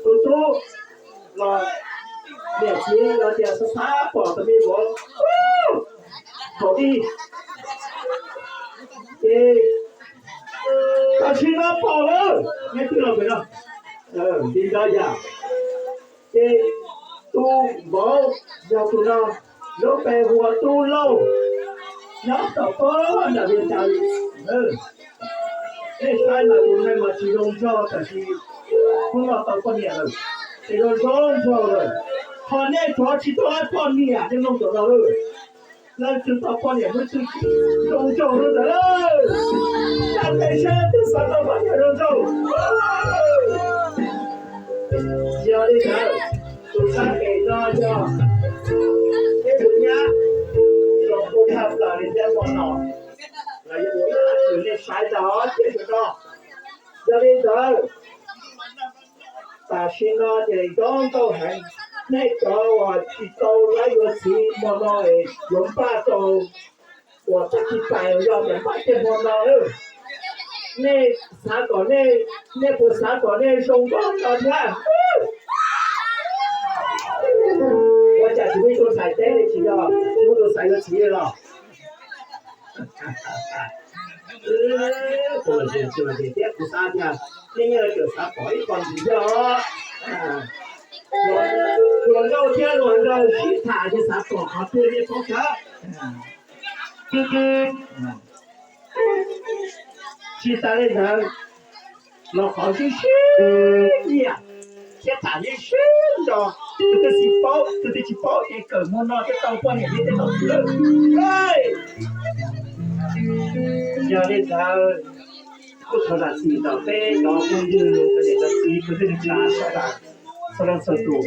Tus tub los niam txiv los tias xav xav pom tus me vauv thaum ub, ces tam sim no pom lawm, neb twb los pem no, li ntawd yom. Ces tus vauv yog tus no, lub npe hu ua Tub Lauj, nyob tom pob nram Vias Cas. Nej saib mas tus neeg mas tsis zoo nraug tab sis hnub no tau poj niam lawm, tsis zoo zoo nraug lawm. Ho nej cov tsis tau poj niam nej mloog tam no lawm, leej twg tau poj niam leej twg zoo nraug rau ntawd lawm. Caj tes saib leej twg xav tau poj niam zoo nraug. Yog li ntawd, tus sab tes no yog peb tus nyab, zoo nkauj tshaj plaws li thiab hmo no. Los yog tus nyab uas nej saib ntawm no, yog li ntawd, tam sim no ces zoo nkauj heev. Nej cov uas tsis tau laib yuav txiv hmo no es yuav npaj rau uas tag kis pais yog tias npaj kiag hmo no. Nej xav kom nej, nej puas xav kom nej zoo nkauj no thiab? Ua cas tsis muaj ib tug ntxhais teb li, tsis yog muaj tus xav yuav txiv los? Kuv los ntseeg, kuv los ntseeg thiab kuv xav tias nej yeej tseem xav pom ib qho ntxiv thiab os. Luag nkauj thiab luag nraug sib tham ces xav pom qhov twg nej paub tawm. Tsis tas li ntawd los qhov sib sib nyiam thiab tham sib sib nco, tus twg tsis paub, tus twg tsis paub ces kawm hmo no thiaj tau poj niam thiab thiaj tau txiv lawm. Yog li ntawd, kuj thov zam txim ntawm peb cov phooj ywg, cov niam cov txiv, kwv tij neej tsa sawv daws, txhua leej txhua tus.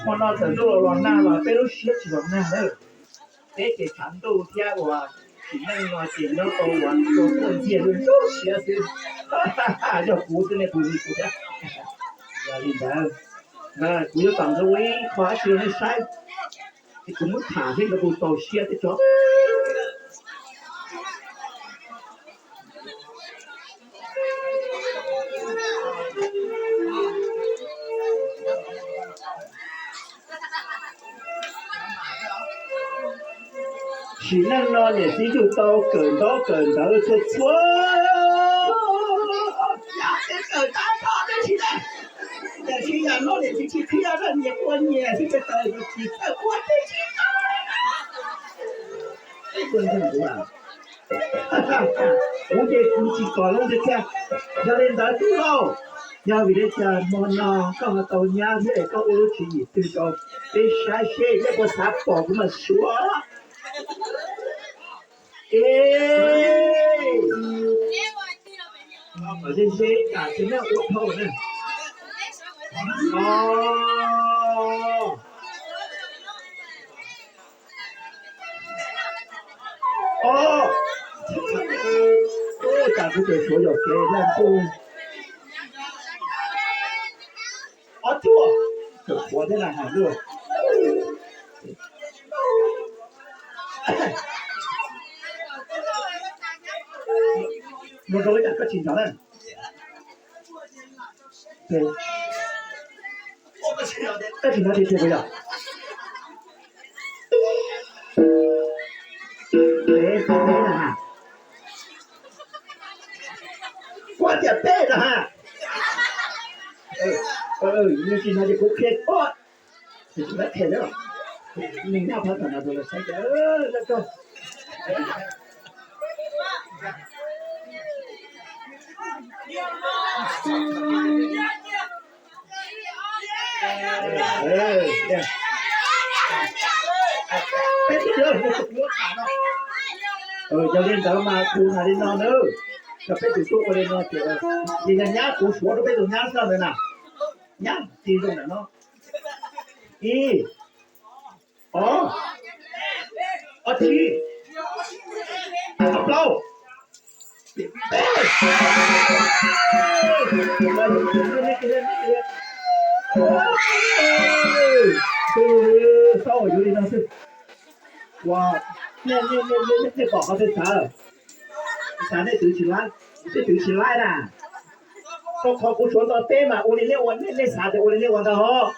Hmo no txawm ntuj los los nag los peb lub siab tsis los nag lawm. Peb ces tshav ntuj thiab uas tsim neej no ces nyob tau uas ua tuaj ntxiag lub siab xwb. Yog kuv xwb ne kuv li kuv thiab. Yog li ntawd, kuv yuav tawm ntawd ua ib qho dab tsi rau nej saib, ces kuv muab tham thiab nrog kuv txaus siab thiab tso. Sim neej no niam txiv yug tau kawm ntaub kawm ntawv txhua txhua yam, kawm tab tom tib si, tiam sis yam no niam txiv tsis qhia rau nyias ua nyias xwb, tsis txawj ua tib si. Kuv ces kuv tsis kom lub ntawd thiab. Yog li ntawd tub lauj, yog vim li cas hmo no koj ho tau nyab thiab es koj ua lub tswv yim twg rau peb saib seb nej puas xav pom kuv mas suav. Kom ze ze kam tsis nej ua dhau na. Os, cas kuv tseem suav yam kev laj ntuj. Ob cuaj, tseem qhuav thiab na hais luaj. Mus rau ib yam koj tsis nco na. Koj tsis nco tiag tiag puas yog? Kuv tias peb na ha. Nws tsis nco ces kuv qhia koj. Nws tsis nco thiab. Nws nyob pab tom no rau lawv saib. Peb tus, yog li ntawd mas kuv hais li no na, yog peb tus tub ua li no ces, ces yog nyab kuv suav rau peb tus nyab xwb ntawd na. Nyab tis zoo ntawm no. Ib, ob, ob tsib, ob plaub, peb. Xaub yuav li no xwb. Ua, nej pom qhov twg xav, xav nej twv tsis laib, nej twv tsis laib na. Qhov kuv suav nto teb mas ua li nej ua, nej xav tias ua li nej ua ntag os.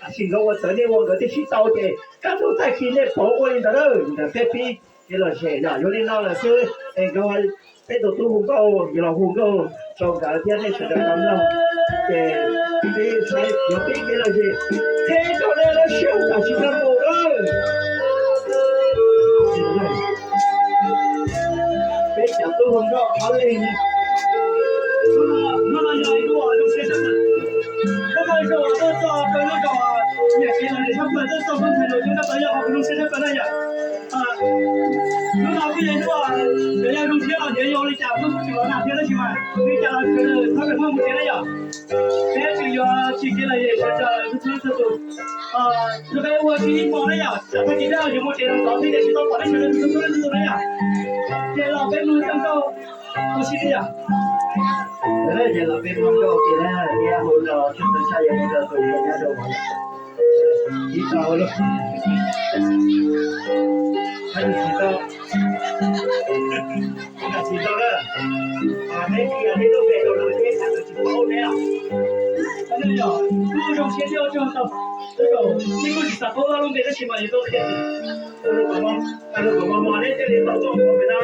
Tab sis nkawd ua txawv nej ua nkawd twb sib tau ces kaj ntug tag kis nej pauv ua li ntawd na. Ntawm peb pib kev lom zem yog yog li no lawm xwb es nkawd, peb tus tub hu nkauj, yog los hu nkauj rau nkawd thiab nej sawv daws tau mloog. Ces peb saib yuav pib kev lom zem, qhia rau nej lub siab tam sim no mus lawm. Peb cov tub hu nkauj ob leeg, hnub no yog ib hnub zoo siab tshaj plaws. Hnub no yog tuaj txog rau lub zos nyiam kev lom zem tshaj plaws, tuaj txog hnub ntxhais los yog tshaj plaws, yog qhov kuv zoo siab tshaj plaws na yom. Hnub no kuj yog hnub, yog zoo siab los yog ua li cas kuj tsis los nag thiab, tab sis mas li cas los sawv daws thov peb Hmoob mus tsev na yom. Peb tseem yuav tsim kev lom zem sawv daws txhua leej txhua tus. Rau peb ua tsis ib hmo na yom, tsam tag kis peb yuav mus tsev los txog peb ces tsis tau pom nej sawv daws txhua leej txhua tus na yom. Ces los peb mloog zaj nkauj ua si na yom. Ces los peb mloog nkauj ua ke na, thiab hu los tshwj xeeb tshaj yog hu rau tus uas nyob rau ib tau lub, hab yus tsis tau, tsis tau na. Neb tias neb lub npe rau lawv thiab lawv tsis paub neb os. Yog kuj zoo siab thiab ua tsaug ntau, neb kuj tsis xav paub lub npe tab sis mas yus tau qhia. Lub kom mos mos neb thiaj li tau tuaj ua pem no.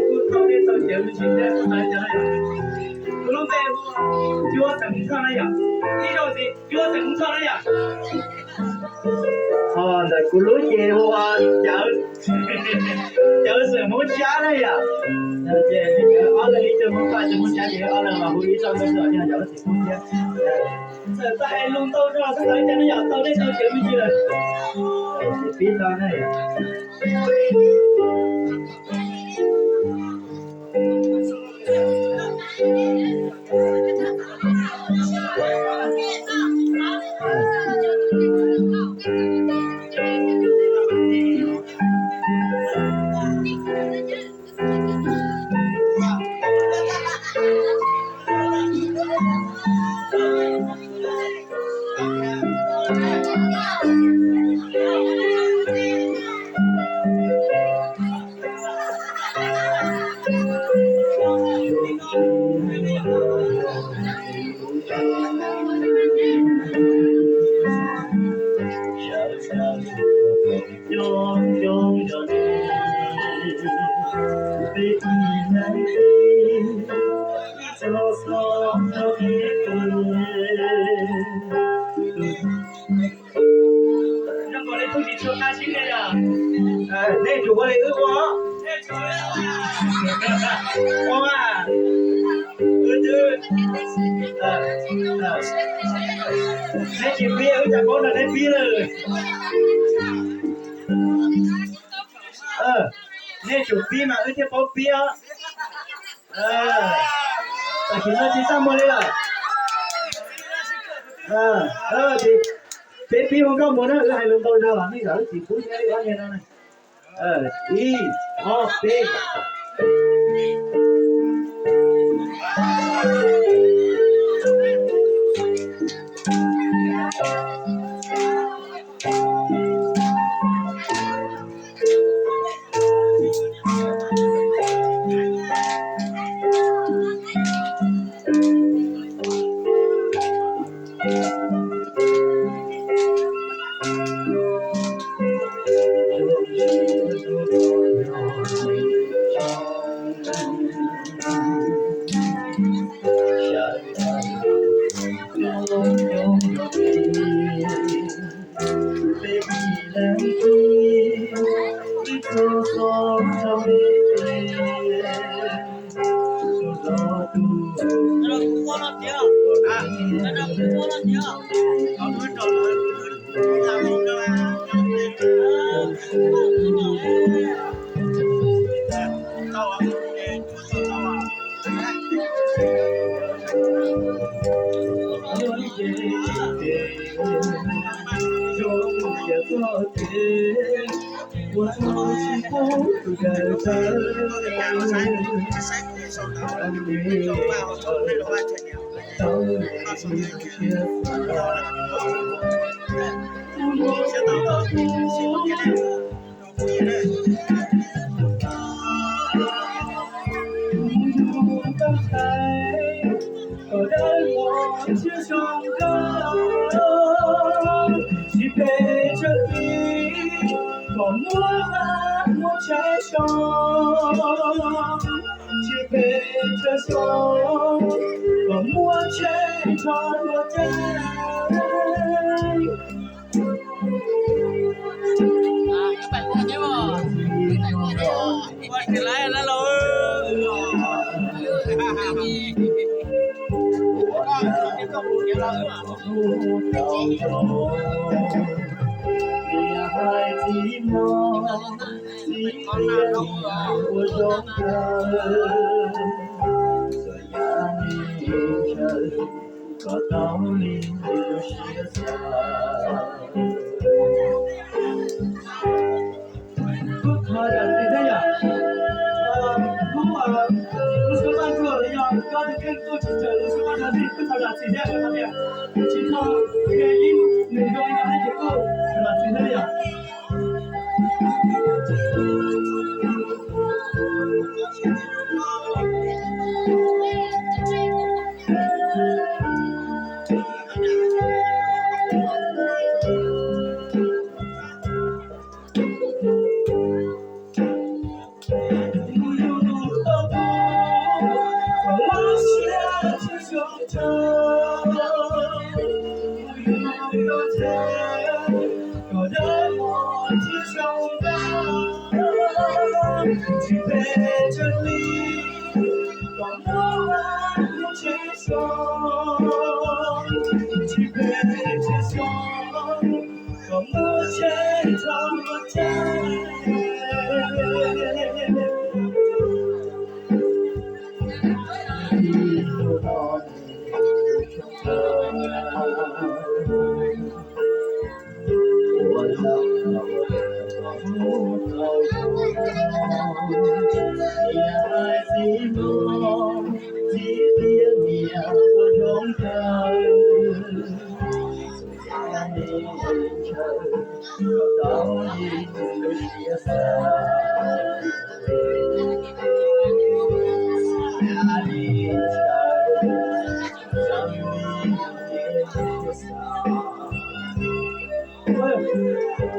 Kuv tau neb tau cawv me ntsis thiab kuv xav cas na. Kuv lub npe hu ua Cuab Xeem Hmoob Thoj na yom. Ib zaug ntxiv, Cuab Xeem Hmoob Thoj na yom. Ho ntawm kuv lub ces hu ua Cawv, Cawv Xeem Hmoob Tsab na yom. Ces ob leeg ib tug Hmoob Thoj ib tug Hmoob Tsab ces ob leeg los hu ib txoj nkauj txog yog yog lub txiv pub thiab. Txawm tau hais lus ntau zog xwb los cas neb yom, tau neb tau cawv me ntsis lawm. Tsis pib tau na. Zoo nkaus li pheej tsis tshua qab sib nyiam yom. Nej tsum ua li wb ua. Ua mas, wb twb, neb tsis pib wb cas paub nrog neb pib lawm. Nej tsum pib mas wb thiaj paub pib os. Tam sim no tsis txaj muag li lawm. Peb pib hu nkauj mus na, wb hais lus ntau zog los nej kom wb tsis pub thiab wb ob niag no. Ib, ob, peb. Tsis zoo nkauj, tsis phem tsawg li, kom muab vaj muab tsev so. Tsis phem tsawg so, kom muab tsev nrog luag caij. Kom tau li lub siab xav. Kuj thov zam txim thiab yom. Kuj, lub suab paj ntsuag los yog koj tus kheej kuj tsis raws lub suab paj ntsuag thiab, kuj thov zam txim thiab, kuj thov tias tsis tau qhia ib nws zoo li no thiab ces kuj thov zam txim thiab yom.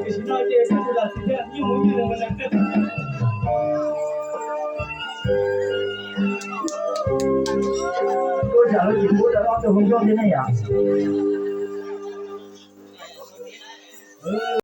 Tam sim no ces kuv tus zam txim thiab, nyuj mus nyuj los mus nees kiag. Kuv zam lub txim pub rau ob tug hluas nkauj thiab ne yom.